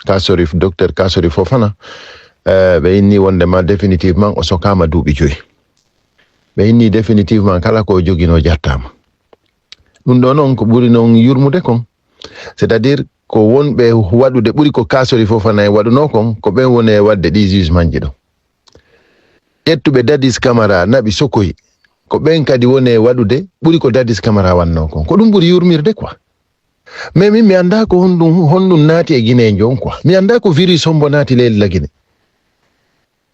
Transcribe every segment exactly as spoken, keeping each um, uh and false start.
Kasori, Docteur Kasori Fofana, eh, ɓe inni wonde ma définitivement o sokaama duuɓi joyi. Ɓe inni définitivement kala ko o joginoo jattaama. Ɗum ɗo noon ko ɓuri noon yurmude kon. C'est-à-dire ko wonɓe waɗude ɓuri ko Kasori Fofana en waɗunoo kon, ko ɓen woni e waɗde ɗi jugementji ɗo. Ƴettuɓe Dadis Camara, naɓi Sokoy, ko ɓen kadi woni e waɗude ɓuri ko Dadis Camara wannoo kon. Ko ɗum ɓuri yurmirde quoi. Mais min mi anndaa ko honɗum, honɗum naati e Gineejo on quoi. Mi anndaa ko virus hombo naati leydi Lagine.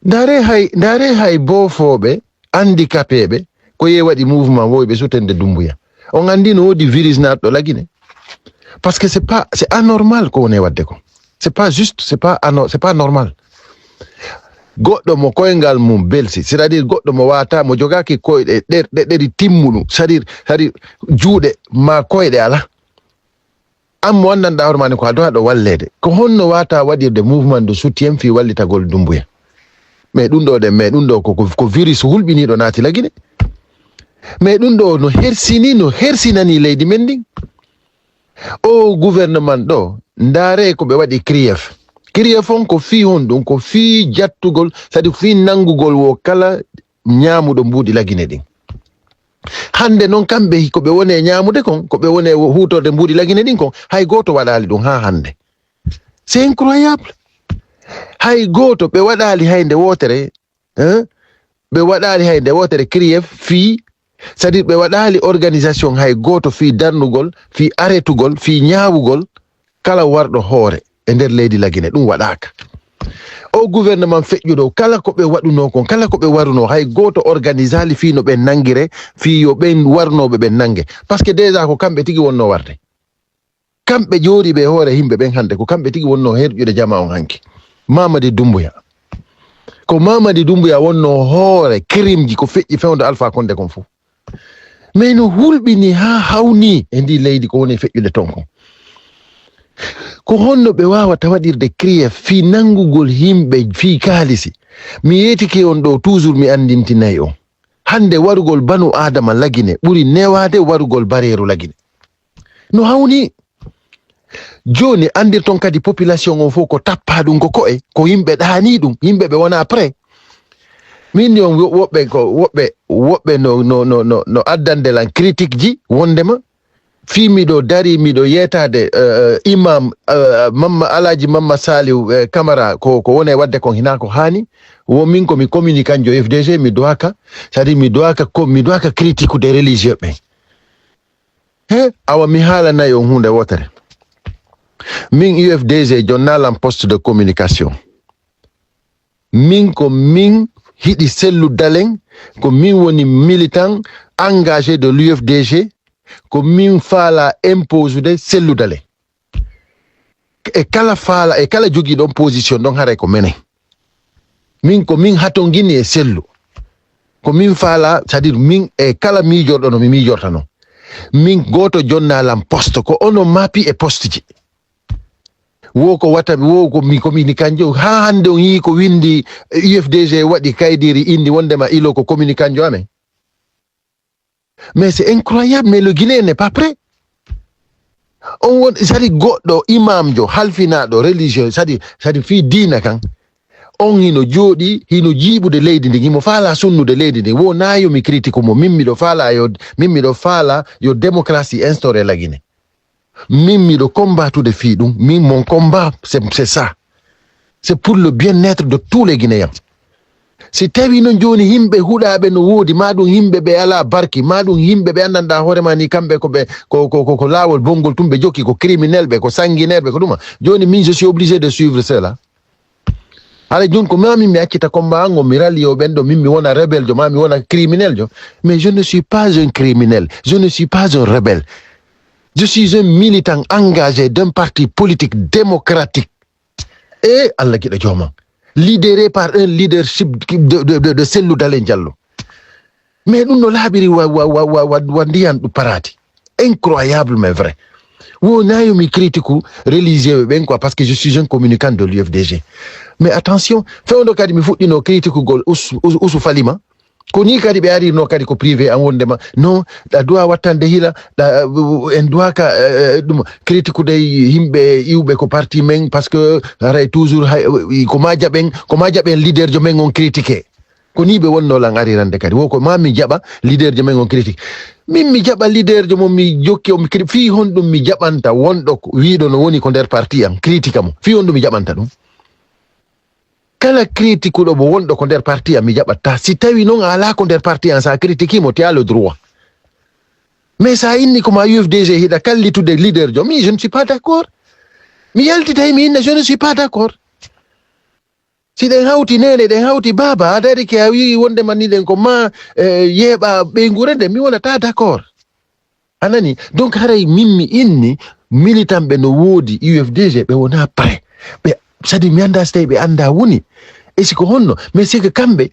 Ndaare hay, ndaare hay boofooɓe, handicapéɓe, ko yee waɗi mouvement woyɓe sutende Dumbuya. On anndi no woodi virus naatɗo Lagine. Parce que c'est pas, c'est anormal ko woni e waɗde ko. C'est pas juste, c'est pas ano-, c'est pas normal. Goɗɗo mo koyngal mum belsi, c'est-à-dire goɗɗo mo waata, mo jogaaki koyɗe ɗer-, ɗe-, ɗeri timmuɗum, c'est-à-dire, c'est-à-dire juuɗe ma koyɗe alaa. An mo anndanɗaa hoore maa ni ko a duwaaɗo walleede. Ko honno waata waɗirde mouvement de soutien fii wallitagol Dumbuya? Mais ɗum ɗo ɗen, mais ɗum ɗo ko, ko, ko virus hulɓiniiɗo naati Lagine. Mais ɗum ɗo no hersini, no hersinani leydi men ndin. O gouvernement ɗo, ndaare ko ɓe waɗi CRIEF. CRIEF on ko fii honɗum, ko fii jattugol, c'est-à-dire fii nanngugol wo kala ñaamuɗo mbuuɗi Lagine ɗin. Hannde noon kamɓe ko ɓe woni e ñaamude kon, ko ɓe woni e huutorde mbuuɗi Lagine ɗin kon, hay gooto waɗaali ɗum haa hannde. C'est incroyable. Hay gooto ɓe waɗaali hay nde wootere, hein? Ɓe waɗaali hay nde wootere CRIEF fii, c'est-à-dire ɓe waɗaali organisation hay gooto fii darnugol, fii aretugol, fii ñaawugol kala warɗo hoore e nder leydi Lagine, ɗum waɗaaka. O gouvernement feƴƴuɗo, kala ko ɓe waɗunoo kon, kala ko ɓe warunoo, hay gooto organisaali fii no ɓen nanngire, fii yo ɓen warnooɓe ɓen nannge. Parce que déjà ko kamɓe tigi wonnoo warde. Kamɓe jooɗiiɓe e hoore yimɓe ɓen hannde, ko kamɓe tigi wonnoo herƴude jamaa on hanki. Mamadi Dumbuya. Ko Mamadi Dumbuya wonnoo hoore kirimji ko feƴƴi fewndo Alpha Condé kon fof. Mais no hulɓini haa hawnii e ndii leydi ko woni e feƴƴude ton kon. Ko honno ɓe waawata waɗirde CRIEF fii nanngugol yimɓe fii kaalisi? Mi yeetike on ɗo toujours mi anndintinay on. Hannde warugol banu Aadama Lagine ɓuri newaade warugol bareeru Lagine. No hawnii. Jooni anndirton kadi population on fof ko tappaa ɗum ko ko'e, ko yimɓe ɗaanii ɗum, yimɓe ɓe wonaa prêt. Min ni on wo-, woɓɓe ko, woɓɓe, woɓɓe no, no, no, no, no addande lan critique ji wondema fii miɗo dari, miɗo yeetaade, eh, imam, eh, Mamma, Alhaji Mamma Saliou, eh, Camara ko, ko woni e waɗde kon hinaa ko haani. Wo min ko mi communicant jo F D G, mi duwaka, c'est-à-dire mi duwaka ko, mi duwaka critique des religieux ɓen. He, awa mi haalanay on huunde wootere. Min U F D G jonnaa lan poste de communication. Min ko min hiɗi Cellou Dalein, ko min woni militant engagé de l'U F D G, ko min faala imposude Cellou Dalein. E kala faala, e kala jogiiɗon position ɗon haray ko menen. Min ko min hatongini e Cellou. Ko min faala, c'est-à-dire min e kala miijorɗo no mi miijorta non. Min gooto jonnaa lan poste, ko onon maapi e poste ji. Wo ko wata, wo ko mi communicant jo. Haa hannde on yii ko winndi, eh, U F D G waɗi kaydiri indi wondema ilo ko communicant jo amen. Mais c'est incroyable, mais le Guinéen n'est pas prêt. On won, c'est-à-dire goɗɗo imam jo, halfinaaɗo religieux, c'est-à-dire, c'est-à-dire fii diina kan. On hino jooɗi, hino jiiɓude leydi ndin, himo faala sunnude leydi ndin. Wo naa yo mi critique mo, min miɗo faala yo, min miɗo faala yo démocratie instauré la Guinée. Min miɗo combattude fii ɗum. Min mon combat, c'est, c'est ça. C'est pour le bien-être de tous les Guinéens. Si tawi noon jooni yimɓe huɗaaɓe no woodi, maa ɗum yimɓe ɓe alaa barki, maa ɗum yimɓe ɓe anndanɗaa hoore maa ni kamɓe ko ɓe, ko, ko, ko, ko laawol bonngol tun ɓe jokki, ko criminel ɓe, ko sanguinaire ɓe, ko ɗuma. Jooni min, je suis obligé de suivre cela. Hara jun ko maa min mi accita combat an, mi ralliyo ɓen ɗo, min mi wona rebelle jo, maa mi wona criminel jo. Mais je ne suis pas un criminel, je ne suis pas un rebelle. Je suis un militant engagé d'un parti politique démocratique. E Allah giɗo jooma. Lidéré par un leadership de, de, de, de Cellou Dalein Diallo. Mais ɗum no laaɓiri wa, wa, wa, wa, wa, wa ndiyan ɗum paraati. Incroyable, mais vrai. Wo nayo mi critique religieux ɓen quoi, parce que je suis un communicant de l'U F D G. Mais attention, fewndo kadi mi fuɗɗino critique gol Us-, Us-, Usu Falima. Ko ni kadi ɓe arirno kadi ko privé an wondema non, ɗa duwa wattande hila, ɗa en duwaka ɗum critiqude yimɓe iwɓe ko parti men, parce que haray toujours ko ma jaɓen ko ma jaɓen leader jo men on critiqué. Ko ni ɓe wonno lan arirande kadi wo ko ma mi jaɓa leader jo men on critique. Min mi jaɓa leader jo mo mi jokki o mi critiqué fii honɗum mi jaɓanta wonɗo wiiɗo no woni ko nder parti an critiqué mo fii honɗum mi jaɓanta ɗum? Kala kritikuɗo mo wonɗo ko nder parti am mi jaɓatta. Si tawi noon a alaa ko nder parti am, so a critikii mo, tu as le droit. Mais so a inni ko ma U F D G hiɗa kallitude leader jo, mi je ne suis pas d'accord. Mi yaltitay mi inna je ne suis pas d'accord. Si ɗen hawti nene, ɗen hawti baaba, a dari ke a wii wonde man ni ɗen ko ma eh, yeeɓa ɓeynguure nde, mi wonata d'accord. A nani? Donc haray min mi inni militant ɓe no woodi U F D G ɓe wona prêt. Ɓe sadi mi annda so tawi ɓe annda woni. E siko honno? Mais c'est que kamɓe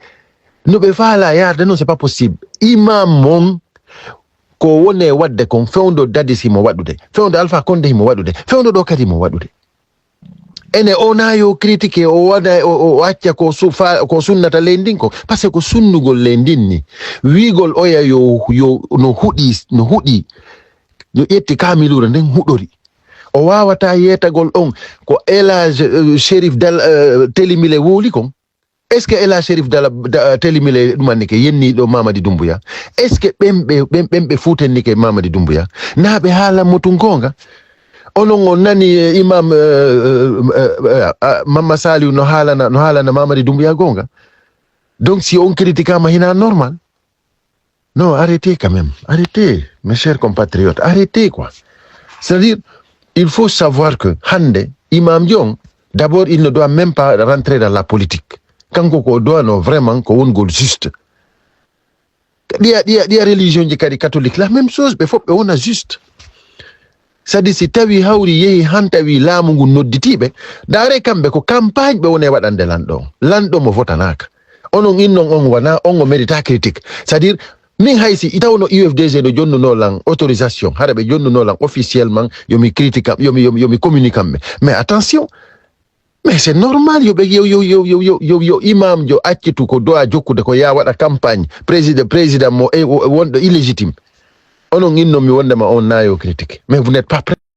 no ɓe faala yarde non c'est pas possible. Imam mon ko wone wadde kon fewndo dadis himo waɗude. Fewndo Alpha Condé himo waɗude. Fewndo ɗo kadi himo waɗude. Ene o na yo critique o wada o acca ko sufa ko sunnata leydi ndin ko parce que ko sunnugol leydi ndin ni wiigol oya yo yo no huɗi no huɗi yo ƴetti kamilure nden huɗori o wawata yetagol on ko elage shérif dal telimile wowli kon. Est ce que ela shérif dala telimile ɗumannike yenniɗo mamadi dumbuya? Est ce que ɓen ɓe ɓen ɓen ɓe futennike mamadi dumbuya? Na ɓe haalanmo tun gonga? Onon on nani imam mamma saliu no haalana no haalana mamadi dumbuya gonga? Donc si on critikama hina normal. Non, arrêtez quand même. Arrêtez, mes chers compatriotes. Arrêtez, quoi. C'est-à-dire, il faut savoir que hande, imam Dion, d'abord, il ne doit même pas rentrer dans la politique. Kanko ko doit non vraiment ko wongol juste. Ɗiya ɗiya ɗiya religion ji kadi catholique la même chose ɓe fof ɓe wona juste. Sadi si tawi hawri yehi han tawi laamu ngu nodditiiɓe daare kamɓe ko campagne ɓe woni e waɗande lanɗo on lanɗo mo votanaka. Onon innon on wana on o mérita critique. C'est à dire min hay si tawno U F D G no jonnuno lan autorisation hara ɓe jonnuno lan officiellement yomi critique am yomi yomi yomi communique am ɓe mais attention. Mais c'est normal yo ɓe yo yo yo yo yo yo yo imam jo accitu ko doa jokkude ko ya waɗa campagne président président mo e wonɗo illégitime. Onon innon mi wondema on nayo critique mais vous n'êtes pas prêt.